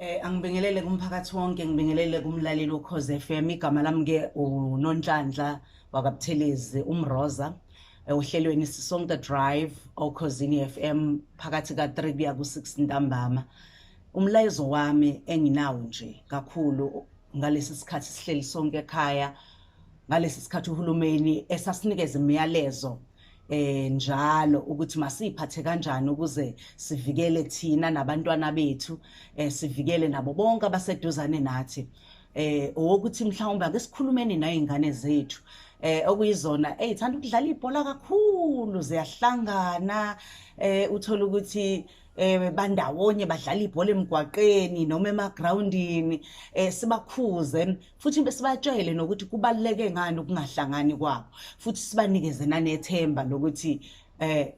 Angibingelele kumphakathi wonke, ngibingelele kumlaleli woKhozi FM. Igama lami ke uNonhlanhla wakaButhelezi uMroza. Ohlelweni Sisonke Drive oKhozini FM phakathi ka-3 kuya ku-6 ntambama. Umlayezo wami enginawo nje kakhulu ngalesi sikhathi sihleli sonke ekhaya, ngalesi sikhathi uhulumeni esasinikeza imiyalezo njalo ukuthi masiphathe kanjani ukuze sivikele thina nabantwana bethu, sivikele nabo bonke abaseduzane nathi, owokuthi mhlawumbe ake sikhulumeni nezingane zethu, okuyizona ezithanda ukudlala ibhola kakhulu, ziyahlangana, uthola ukuthi bandawonye badlala ibhola emgwaqeni noma emagroundini. Sibakhuze futhi sibatshele nokuthi kubaluleke ngani ukungahlangani kwabo, futhi sibanikeze nanethemba lokuthi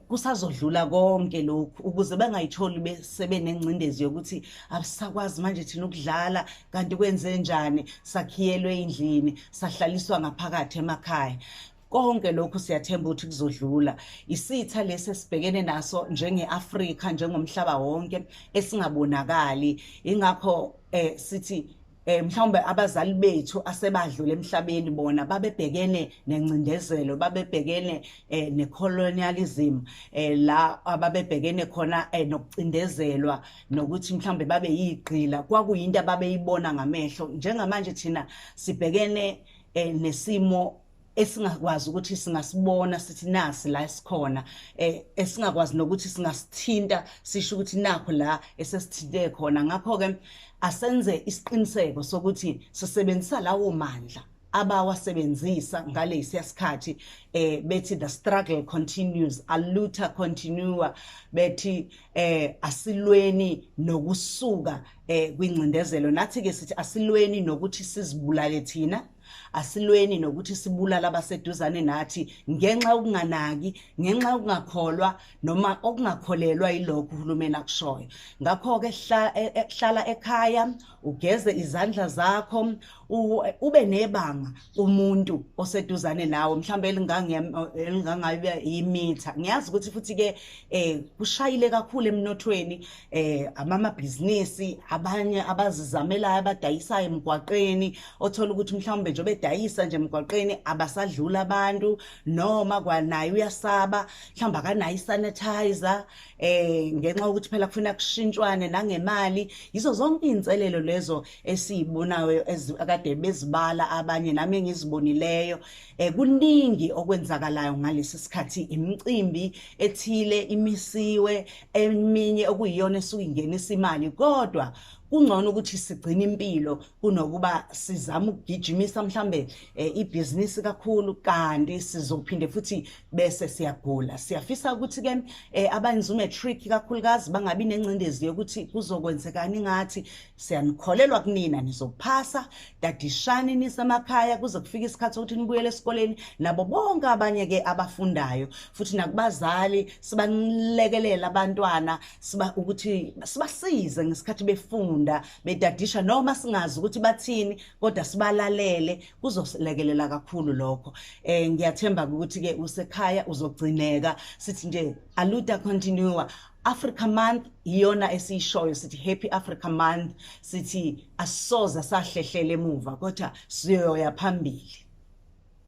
kusazodlula konke lokhu, ukuze bangayitholi besebenengcindezi yokuthi abusakwazi manje thina ukudlala, kanti kwenze njani, sakhiyelwe endlini, sahlaliswa ngaphakathi emakhaya. Konke lokhu siyathemba ukuthi kuzodlula. Isitha lesi esibhekene naso njenge-Afrika, njengomhlaba wonke, esingabonakali. Ingakho sithi mhlawumbe abazali bethu asebadlula emhlabeni bona babebhekene nencindezelo, babebhekene necolonialism, la ababebhekene khona nokucindezelwa nokuthi mhlawumbe babe yigqila, kwakuyinto ababeyibona ngamehlo. Njengamanje thina sibhekene nesimo esingakwazi ukuthi singasibona sithi nasi la esikhona, esingakwazi nokuthi singasithinta sisho ukuthi nakho la esesithinte khona. Ngakho ke asenze isiqiniseko sokuthi sisebenzisa lawo mandla abawasebenzisa ngalesiya sikhathi, bethi "The struggle continues, a luta continua", bethi asilweni nokusuka kwingcindezelo. Nathi ke sithi asilweni nokuthi sizibulale thina, asilweni nokuthi sibulala abaseduzane nathi ngenxa yokunganaki, ngenxa yokungakholwa noma okungakholelwa yilokhu uhulumeni akushoyo. Ngakho-ke hlala ekhaya, ugeze izandla zakho, ube nebanga umuntu oseduzane nawe, mhlawumbe elingangabe imitha. Ngiyazi ukuthi futhi-ke kushayile kakhulu emnothweni, amamabhizinisi abanye abazizamelayo, abadayisayo emgwaqeni, othola ukuthi mhlawumbe nje bedayisa nje emgwaqeni abasadlula abantu, noma kwanaye uyasaba, mhlawumbe akanayo isanitizer, ngenxa yokuthi phela kufuna kushintshwane nangemali. Yizo zonke iy'nselelo lezo esiyibonayo akade bezibala abanye, nami engizibonileyo. Kuningi okwenzakalayo ngalesi sikhathi, imicimbi ethile imisiwe, eminye okuyiyona esuke ingenisa imali, kodwa kungcono ukuthi sigcine impilo kunokuba sizame ukugijimisa mhlambe ibhizinisi kakhulu, kanti sizophinde futhi bese siyagula. Siyafisa ukuthi ke abenza umatric kakhulukazi bangabi nengcindezi yokuthi kuzokwenzekani ngathi. Siyanikholelwa kunina, nizophasa. Tadishani nisemakhaya kuze kufike isikhathi sokuthi nibuyele esikoleni, nabo bonke abanye ke abafundayo. Futhi nakubazali, sibalekelela abantwana, siba ukuthi sibasize ngesikhathi befunda, betadisha, noma singazi ukuthi bathini, kodwa sibalalele, kuzosilekelela kakhulu lokho. Ngiyathemba ukuthi ke usekhaya uzogcineka. Sithi nje a luta continua. Africa Month iyona esiyishoyo, sithi Happy Africa Month, sithi asoza sahlehlela emuva, kodwa siyoya phambili.